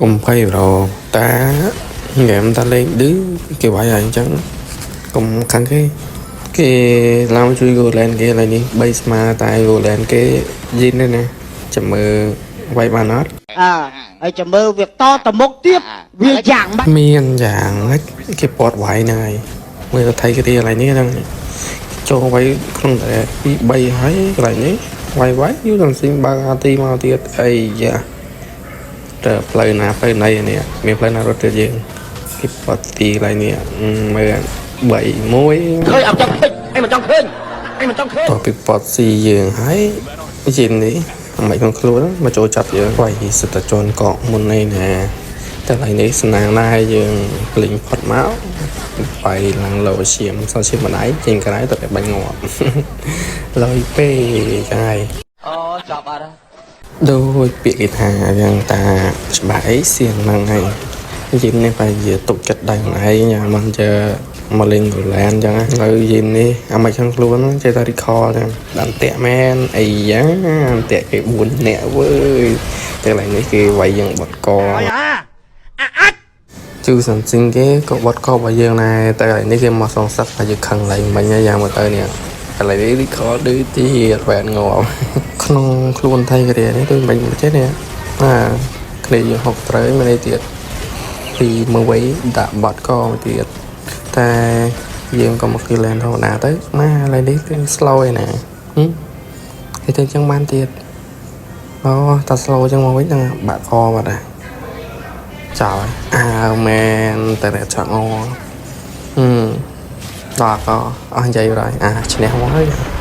កុំភ័យ bro តាហ្គេមតាលេងឌឺគេវាយហើយអញ្ចឹងកុំខឹងគេគេឡើងជួយ gold lane គេឥឡូវនេះ3ស្មើតែ gold lane គេយីនទេណាចាំមើលវាយបានអត់? អើហើយចាំមើលវាតទៅមុខទៀតវាយ៉ាងម៉េច? មានយ៉ាងម៉េចគេពត់វាយហ្នឹងហើយមើលទៅថៃគេទីកន្លែងនេះហ្នឹងចូលវាយក្នុងតែ2 3ហើយកន្លែងនេះវាយវាយយូរដល់ស៊ីងបើកអាទីមកទៀតអីយ៉ាតើផ្លូវណាផ្លូវណីនេះមានផ្លូវណារត់ទៀតយើងគេពត់ទីកន្លែងនេះមើល3 1 ឃើញអត់ចង់ឃើញអញមិនចង់ឃើញអញមិនចង់ឃើញ តពីពត់ស៊ីយើងហើយយិននេះមិនក្នុងខ្លួនមកចូលចាប់យើងវាយសិតតែជន់កកមុននេះណាតែកន្លែងនេះស្នាងដែរយើងភ្លេងផុតមកបាយឡើងលោឈាមសល់ឈាមម្ដាយចេញក្រៅទៅតែបាញ់ងាប់ លយពេកចឹងហើយ អូចប់អត់ហើយ ដូចពាក្យគេថាយ៉ាងតាច្បាស់អីសៀងហ្នឹងហើយយិននេះបែរជាទុកចិត្តដៃខ្លួនឯងញ៉ាំមិនជើមកលេងកូឡែនចឹងណាឥឡូវយិននេះអាមិនខាងខ្លួនហ្នឹងចេះតែ recall ចឹងដល់តាក់មែនអីយ៉ាតាក់គេ4នាក់វើយតែកន្លែងនេះគេវាយយើងបត់កជូសំស៊ីងគេក៏បត់ករបស់យើងដែរតែកន្លែងនេះគេមកសងសឹកហើយយើងខឹងឡើងមិញហើយយ៉ាងមកទៅនេះកន្លែងនេះ recall ឌឺទៀតវ៉ែនងាប់ ក្នុងខ្លួនថៃកូរ៉េនេះដូចមិនចេះនេះអាគ្នាយើងហុកត្រូវមានអីទៀតពីមួយវ័យដាក់បត់កមួយទៀតតែយើងក៏មកគីឡែនធម្មតាទៅណាឥឡូវនេះគឺ slow ឯណាហឹមគេទៅចឹងបានទៀតអូតា slow ចឹងមកវិញហ្នឹងបាក់កបាត់ហើយចោលហើយអើមែនតែតែចង់អហឹមដល់កអស់និយាយហើយអាឈ្នះមកហើយ។